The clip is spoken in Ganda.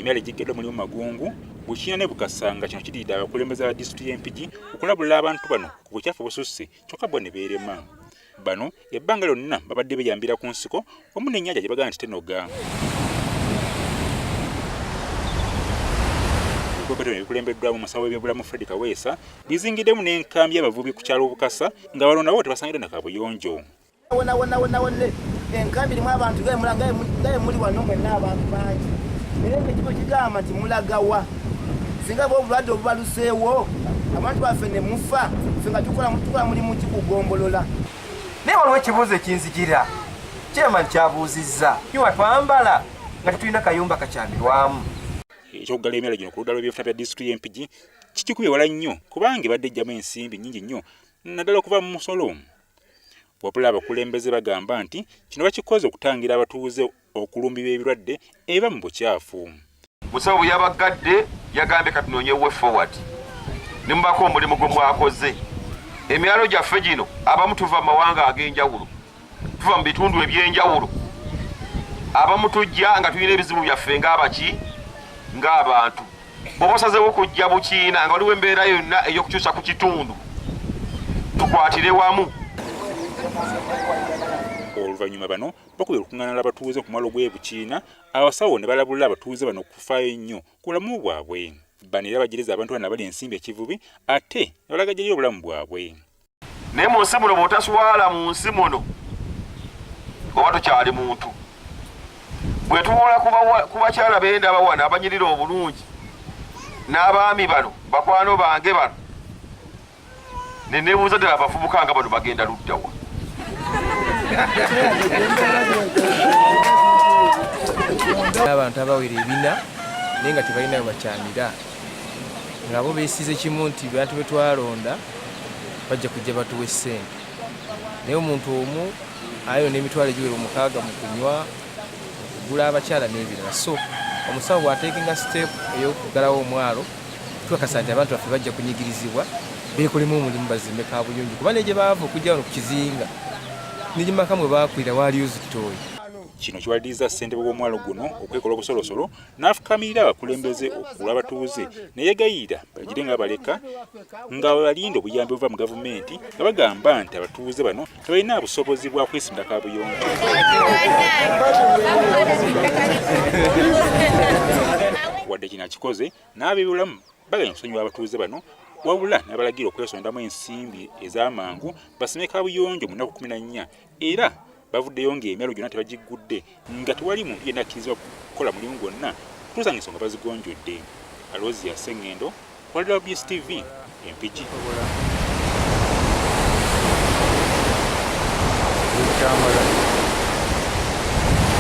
Emyalo egiggeddwa mulimu Magungu, Bukiina ne Bukasa nga kino kidiridde abakulembeze ba disitulikiti y'e Mpigi okulabula abantu bano ku bukyafu obususse kyokka bo ne beerema. Bano ebbanga lyonna babadde beyambira ku nsiko wamu n'ennyanja gye bagamba nti tenoga. Ebikwekweto bino ebikulembeddwamu omusawo w'ebyobulamu Fred Kaweesa bizingiddemu n'enkambi y'abavubi ku kyalo Bukasa nga bano nabo tebasangiddwa na kabuyonjo. Wona wona wona wonna enkambi erimu abantu nga muli wano mwenna abantu bangi naye nga ekifo kigamba nti mulagawa singa bwe obulwadde obubaluseewo abantu baffe ne mufa ffe nga tukola mulimu ki kugombolola. Naye waliwo ekibuuzo ekinzijira chairman kyabuuzizza kiwa twambala nga tetulina kayumba kakyamirwamu. Ekyokuggala emyalo gino ku ludda lw'ebyenfuna bya disitulikiti y'e Mpigi kikikubye wala nnyo kubanga ebadde ejjamu ensimbi nnyingi nnyo naddala okuva mu musolo. Wabula abakulembeze bagamba nti kino bakikoze okutangira abatuuze okulumbibwa ebirwadde ebiva mu bukyafu. Musawo bwe yabaggadde yagambye katunoonye way forward ne mubaako omulimu gwe mwakoze. Emyalo gyaffe gino abamu tuva mu mawanga ag'enjawulo, tuva mu bitundu eby'enjawulo, abamu tujja nga tulina ebizibu byaffe ng'abaki ng'abantu. Bw'oba osazeewo kujja Bukiina nga waliwo embeera yonna ey'okukyusa ku kitundu, tukwatire wamu. Oluvannyuma bano bakubye olukuŋŋaana lw'abatuuze ku mwalo gw'e Bukiina, abasawo ne balabula abatuuze bano okufaayo ennyo ku bulamu bwabwe. Bano era bajereze abantu bano abali ensimbi ekivubi ate ne balagajjalira obulamu bwabwe. Naye mu nsi muno bw'otaswala mu nsi muno oba tokyali muntu. Bwe tuwola ku bakyala be ndaba wano abanyirira obulungi n'abaami bano bakwano bange bano ne neebuuza ddala abavubuka nga bano bagenda ludda wa? Abantu abawera ebina naye nga tebalina we bakyamira nga bo beesize kimu nti bantu be twalonda bajja kujja batuwe ssente naye omuntu omu ayo n'emitwalo egiwera omukaaga mu kunywa okugula abakyala n'ebirala. So omusawo bw'ateekinga step ey'okuggalawo omwalo tukakasa nti abantu baffe bajja kunyigirizibwa beekolemu omulimu bazimbe kabuyonjo kuba ne gye baava okujja wano ku kizinga ne gye maka mwe baakulira waaliyo zitooyi. Kino kiwalirizza ssentebe w'omwalo guno okwekola obusolosolo n'afukamirira abakulembeze olw'abatuuze ne yeegayirira bagire nga babaleka nga balinda obuyambi obuva mu gavumenti nga bagamba nti abatuuze bano tebalina busobozi bwa kwesimira kabuyonjo. Wadde kino akikoze n'ab'ebyobulamu baganya okusonyiwa abatuuze bano wabula n'abalagira okwesondamu ensimbi ez'amangu basime kabuyonjo mu nnaku 14 era bavuddeyo ng'emyalo gyonna tebagiggudde nga tewali muntu yenna akkirizibwa kukola mulimu gwonna okutuusa ng'ensonga bazigonjodde. Aloysius Ssengendo, World WBS TV, e Mpigi.